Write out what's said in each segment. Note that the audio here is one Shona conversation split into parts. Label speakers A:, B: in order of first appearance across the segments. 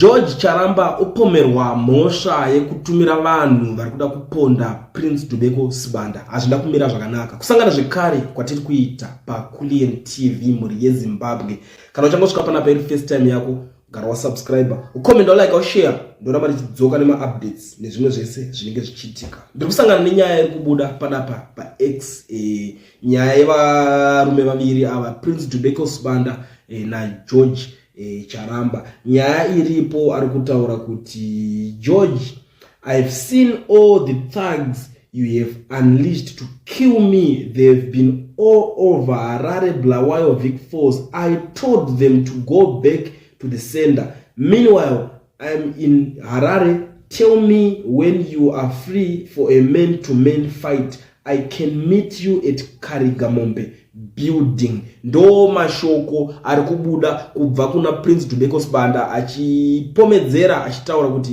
A: George Charamba opomerwa mhosva yekutumira vanhu vari kuda kuponda Prince Dubeko Sibanda. Hazvina kumira zvakanaka. Kusangana zvekare kwatiri kuita paKulian TV, mhuri yeZimbabwe. Kana uchangosvika panapa iri first time yako, gara wasubscribe, ucomment, ulike, ushare. Ndoramba ndichidzoka nemaupdates nezvimwe zvese zvinenge zvichiitika. Ndiri kusangana nenyaya iri kubuda panapa paX, nyaya yevarume vaviri ava, Prince Dubeko Sibanda naGeorge Charamba. Nyaya iripo, ari kutaura kuti, "George, I've seen all the thugs you have unleashed to kill me. They've been all over Harare, Bulawayo, Vic Falls. I told them to go back to the sender. Meanwhile, I'm in Harare. Tell me when you are free for a man to man fight. I can meet you at Karigamombe Building." Ndo mashoko ari kubuda kubva kuna Prince Dubeko Sibanda, achipomedzera achitaura kuti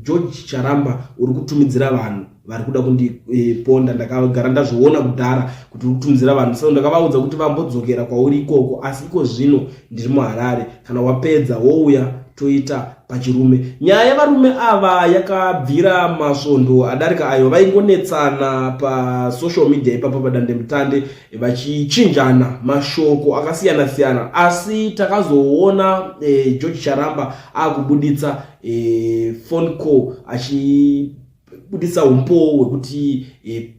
A: George Charamba, uri kutumidzira vanhu vari kuda kundiponda. Ndakagara ndazviona kudhara kuti uri kutumidzira vanhu, so ndakavaudza kuti vambodzokera kwauri ikoko, asi iko zvino ndiri muHarare. Kana wapedza, wouya toita pachirume. Nyaya yevarume ava yakabvira masvondo adarika ayo vaingonetsana pasocial media ipapo padandemutande, vachichinjana mashoko akasiyana-siyana. Asi takazoona George Charamba akubuditsa phone call, achibuditsa umbowo hwekuti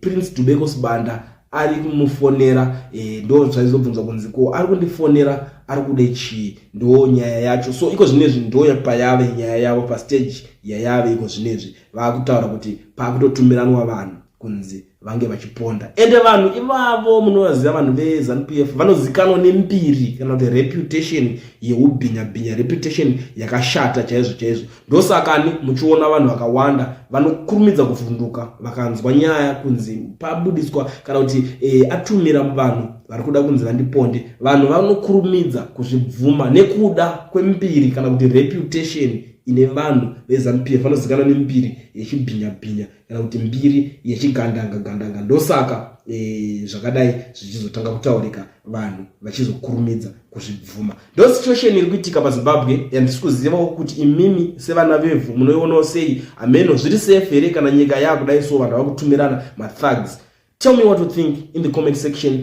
A: Prince Dubeko Sibanda ari kumufonera. Ndo zvaizobvunzwa kunzi, ko ari kundifonera ari kude chii? Ndo nyaya yacho. So iko zvinezvi ndo payave nyaya yavo, pastage yayave iko zvinezvi, vaakutaura kuti paakutotumiranwa vanhu kunzi vange vachiponda. Ende vanhu ivavo munovaziva, vanhu veZANU PF vanozikanwa nembiri kana kuti reputation yeubhinya-bhinya, reputation yakashata chaizvo chaizvo. Ndosakani muchiona vanhu vakawanda vanokurumidza kuvhunduka vakanzwa nyaya kunzi pabudiswa kana kuti atumira vanhu vari kuda kunzi vandiponde. Vanhu vanokurumidza kuzvibvuma nekuda kwembiri kana kuti reputation ine vanhu veZANU PF. Vanozikanwa nembiri yechibhinya-bhinya kana kuti mbiri yechigandanga gandanga. Ndosaka zvakadai zvichizotanga kutaurika, vanhu vachizokurumidza kuzvibvuma. Ndo situation iri kuitika paZimbabwe, yandisi kuzivawo kuti imimi sevana vevhu munoionawo sei. Ameno zviri safe here kana nyika yaakudai? So vanhu vakutumirana mathugs. Tell me what you think in the comment section.